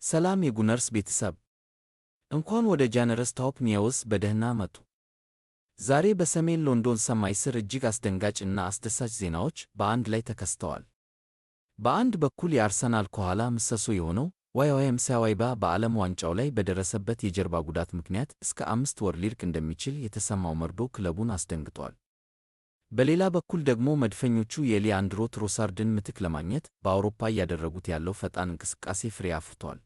ሰላም የጉነርስ ቤተሰብ፣ እንኳን ወደ ጃነረስ Top News በደህና መጡ። ዛሬ በሰሜን ሎንዶን ሰማይ ስር እጅግ አስደንጋጭ እና አስደሳች ዜናዎች በአንድ ላይ ተከስተዋል። በአንድ በኩል የአርሰናል ከኋላ ምሰሶ የሆነው ዊሊያም ሳሊባ በዓለም ዋንጫው ላይ በደረሰበት የጀርባ ጉዳት ምክንያት እስከ 5 ወር ሊርቅ እንደሚችል የተሰማው መርዶ ክለቡን አስደንግጧል። በሌላ በኩል ደግሞ መድፈኞቹ የሊያንድሮ ትሮሳርድን ምትክ ለማግኘት በአውሮፓ እያደረጉት ያለው ፈጣን እንቅስቃሴ ፍሬ አፍርቷል።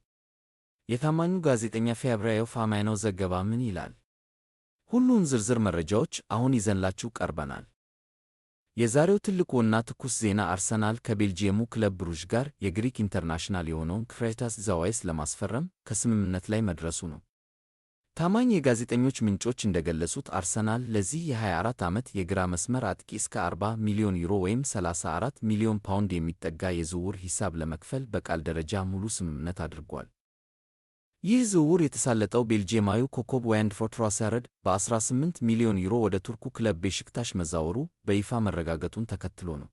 የታማኙ ጋዜጠኛ ፋብሪዚዮ ሮማኖ ዘገባ ምን ይላል? ሁሉን ዝርዝር መረጃዎች አሁን ይዘንላችሁ ቀርበናል። የዛሬው ትልቁና ትኩስ ዜና አርሰናል ከቤልጂየሙ ክለብ ብሩዥ ጋር የግሪክ international የሆነውን ክሪስቶስ ዞሊስ ለማስፈረም ከስምምነት ላይ መድረሱ ነው። ታማኝ የጋዜጠኞች ምንጮች እንደገለጹት አርሰናል ለዚህ የ24 ዓመት የግራ መስመር አጥቂ እስከ 40 ሚሊዮን ዩሮ ወይም 34 ሚሊዮን ፓውንድ የሚጠጋ የዝውውር ሂሳብ ለመክፈል በቃል ደረጃ ሙሉ ስምምነት አድርጓል። ይህ ዝውውር የተሳለጠው ቤልጂየማዊው ኮከብ ሊያንድሮ ትሮሳርድ በ18 ሚሊዮን ዩሮ ወደ ቱርኩ ክለብ ቤሽክታሽ መዛወሩ በይፋ መረጋገጡን ተከትሎ ነው።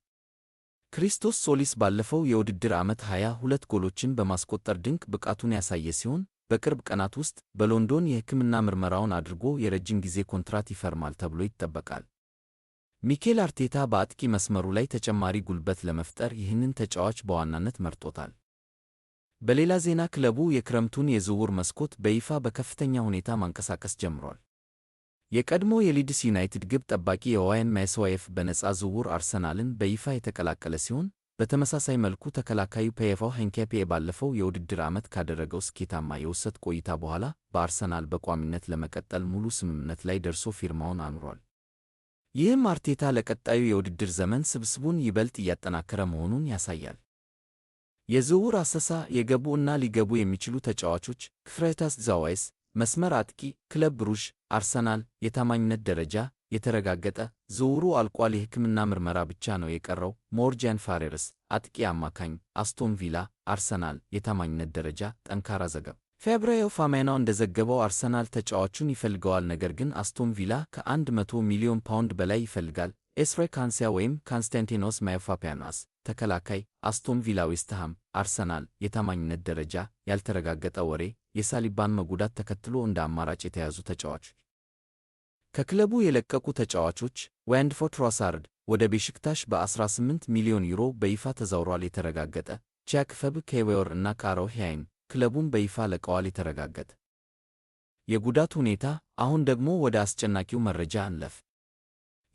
ክሪስቶስ ሶሊስ ባለፈው የውድድር ዓመት 22 ጎሎችን በማስቆጠር ድንቅ ብቃቱን ያሳየ ሲሆን፣ በቅርብ ቀናት ውስጥ በሎንዶን የሕክምና ምርመራውን አድርጎ የረጅም ጊዜ ኮንትራት ይፈርማል ተብሎ ይጠበቃል። ሚኬል አርቴታ በአጥቂ መስመሩ ላይ ተጨማሪ ጉልበት ለመፍጠር ይህንን ተጫዋች በዋናነት መርጦታል። በሌላ ዜና ክለቡ የክረምቱን የዝውውር መስኮት በይፋ በከፍተኛ ሁኔታ ማንቀሳቀስ ጀምሯል። የቀድሞ የሊድስ ዩናይትድ ግብ ጠባቂ ዮዋን ማይስዋኤፍ በነፃ ዝውውር አርሰናልን በይፋ የተቀላቀለ ሲሆን፣ በተመሳሳይ መልኩ ተከላካዩ ፒዬሮ ሂንካፒዬ ባለፈው የውድድር ዓመት ካደረገው ስኬታማ የውሰት ቆይታ በኋላ በአርሰናል በቋሚነት ለመቀጠል ሙሉ ስምምነት ላይ ደርሶ ፊርማውን አኑሯል። ይህም አርቴታ ለቀጣዩ የውድድር ዘመን ስብስቡን ይበልጥ እያጠናከረ መሆኑን ያሳያል። የዝውውር አሰሳ፦ የገቡ እና ሊገቡ የሚችሉ ተጫዋቾች። ክሪስቶስ ዞሊስ፣ መስመር አጥቂ፣ ክለብ ብሩዥ፣ አርሰናል፣ የታማኝነት ደረጃ የተረጋገጠ፣ ዝውውሩ አልቋል፣ የሕክምና ምርመራ ብቻ ነው የቀረው። ሞርጃን ፋሬርስ፣ አጥቂ አማካኝ፣ አስቶን ቪላ፣ አርሰናል፣ የታማኝነት ደረጃ ጠንካራ ዘገባ። ፋብሪዚዮ ሮማኖ እንደዘገበው አርሰናል ተጫዋቹን ይፈልገዋል፣ ነገር ግን አስቶን ቪላ ከ100 ሚሊዮን ፓውንድ በላይ ይፈልጋል። ኤዝሪ ኮንሳ ወይም ኮንስታንቲኖስ ማቭሮፓኖስ፣ ተከላካይ፣ አስቶን ቪላ፣ ዌስትሃም፣ አርሰናል፣ የታማኝነት ደረጃ ያልተረጋገጠ ወሬ፣ የሳሊባን መጎዳት ተከትሎ እንደ አማራጭ የተያዙ ተጫዋቾች። ከክለቡ የለቀቁ ተጫዋቾች። ሊያንድሮ ትሮሳርድ ወደ ቤሽክታሽ በ18 ሚሊዮን ዩሮ በይፋ ተዛውሯል። የተረጋገጠ። ጃኮብ ኪዊዮር እና ካሮ ሃይን ክለቡን በይፋ ለቀዋል። የተረጋገጠ። የጉዳት ሁኔታ። አሁን ደግሞ ወደ አስጨናቂው መረጃ እንለፍ።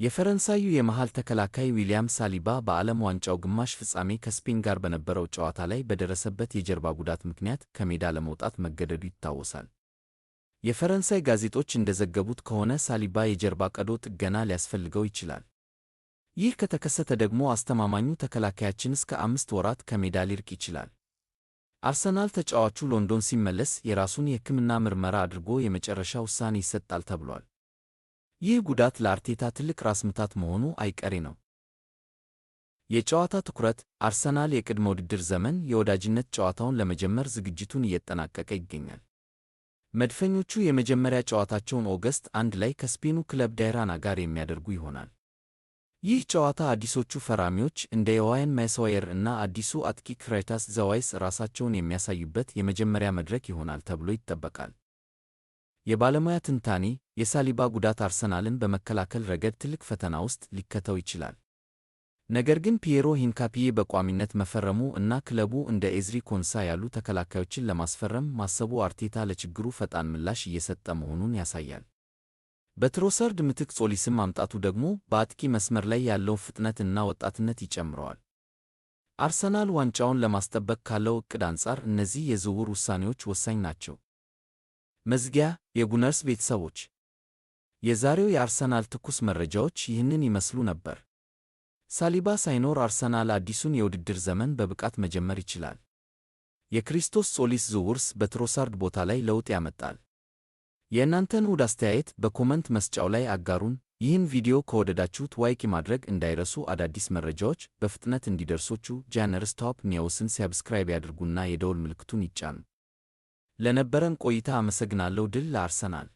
የፈረንሳዩ የመሃል ተከላካይ ዊሊያም ሳሊባ በዓለም ዋንጫው ግማሽ ፍጻሜ ከስፔን ጋር በነበረው ጨዋታ ላይ በደረሰበት የጀርባ ጉዳት ምክንያት ከሜዳ ለመውጣት መገደዱ ይታወሳል። የፈረንሳይ ጋዜጦች እንደዘገቡት ከሆነ ሳሊባ የጀርባ ቀዶ ጥገና ሊያስፈልገው ይችላል። ይህ ከተከሰተ ደግሞ አስተማማኙ ተከላካያችን እስከ 5 ወራት ከሜዳ ሊርቅ ይችላል። አርሰናል ተጫዋቹ ሎንዶን ሲመለስ የራሱን የሕክምና ምርመራ አድርጎ የመጨረሻ ውሳኔ ይሰጣል ተብሏል። ይህ ጉዳት ለአርቴታ ትልቅ ራስ ምታት መሆኑ አይቀሬ ነው። የጨዋታ ትኩረት። አርሰናል የቅድመ ውድድር ዘመን የወዳጅነት ጨዋታውን ለመጀመር ዝግጅቱን እያጠናቀቀ ይገኛል። መድፈኞቹ የመጀመሪያ ጨዋታቸውን August 1 ላይ ከስፔኑ ክለብ ዳይራና ጋር የሚያደርጉ ይሆናል። ይህ ጨዋታ አዲሶቹ ፈራሚዎች እንደ ዮዋን ማይስዋየር እና አዲሱ አጥቂ ክሪስቶስ ዞሊስ ራሳቸውን የሚያሳዩበት የመጀመሪያ መድረክ ይሆናል ተብሎ ይጠበቃል። የባለሙያ ትንታኔ። የሳሊባ ጉዳት አርሰናልን በመከላከል ረገድ ትልቅ ፈተና ውስጥ ሊከተው ይችላል። ነገር ግን ፒዬሮ ሂንካፒዬ በቋሚነት መፈረሙ እና ክለቡ እንደ ኤዝሪ ኮንሳ ያሉ ተከላካዮችን ለማስፈረም ማሰቡ አርቴታ ለችግሩ ፈጣን ምላሽ እየሰጠ መሆኑን ያሳያል። በትሮሳርድ ምትክ ዞሊስን ማምጣቱ ደግሞ በአጥቂ መስመር ላይ ያለውን ፍጥነት እና ወጣትነት ይጨምረዋል። አርሰናል ዋንጫውን ለማስጠበቅ ካለው ዕቅድ አንጻር እነዚህ የዝውውር ውሳኔዎች ወሳኝ ናቸው። መዝጊያ። የጉነርስ ቤተሰቦች፣ የዛሬው የአርሰናል ትኩስ መረጃዎች ይህንን ይመስሉ ነበር። ሳሊባ ሳይኖር አርሰናል አዲሱን የውድድር ዘመን በብቃት መጀመር ይችላል። የክሪስቶስ ዞሊስ ዝውውርስ በትሮሳርድ ቦታ ላይ ለውጥ ያመጣል? የእናንተን ውድ አስተያየት በ comment መስጫው ላይ አጋሩን። ይህን ቪዲዮ ከወደዳችሁት like ማድረግ እንዳይረሱ። አዳዲስ መረጃዎች በፍጥነት እንዲደርሶችሁ ጃነርስ Top News ን subscribe ያድርጉና የደወል ምልክቱን ይጫኑ። ለነበረን ቆይታ አመሰግናለሁ። ድል ለአርሰናል!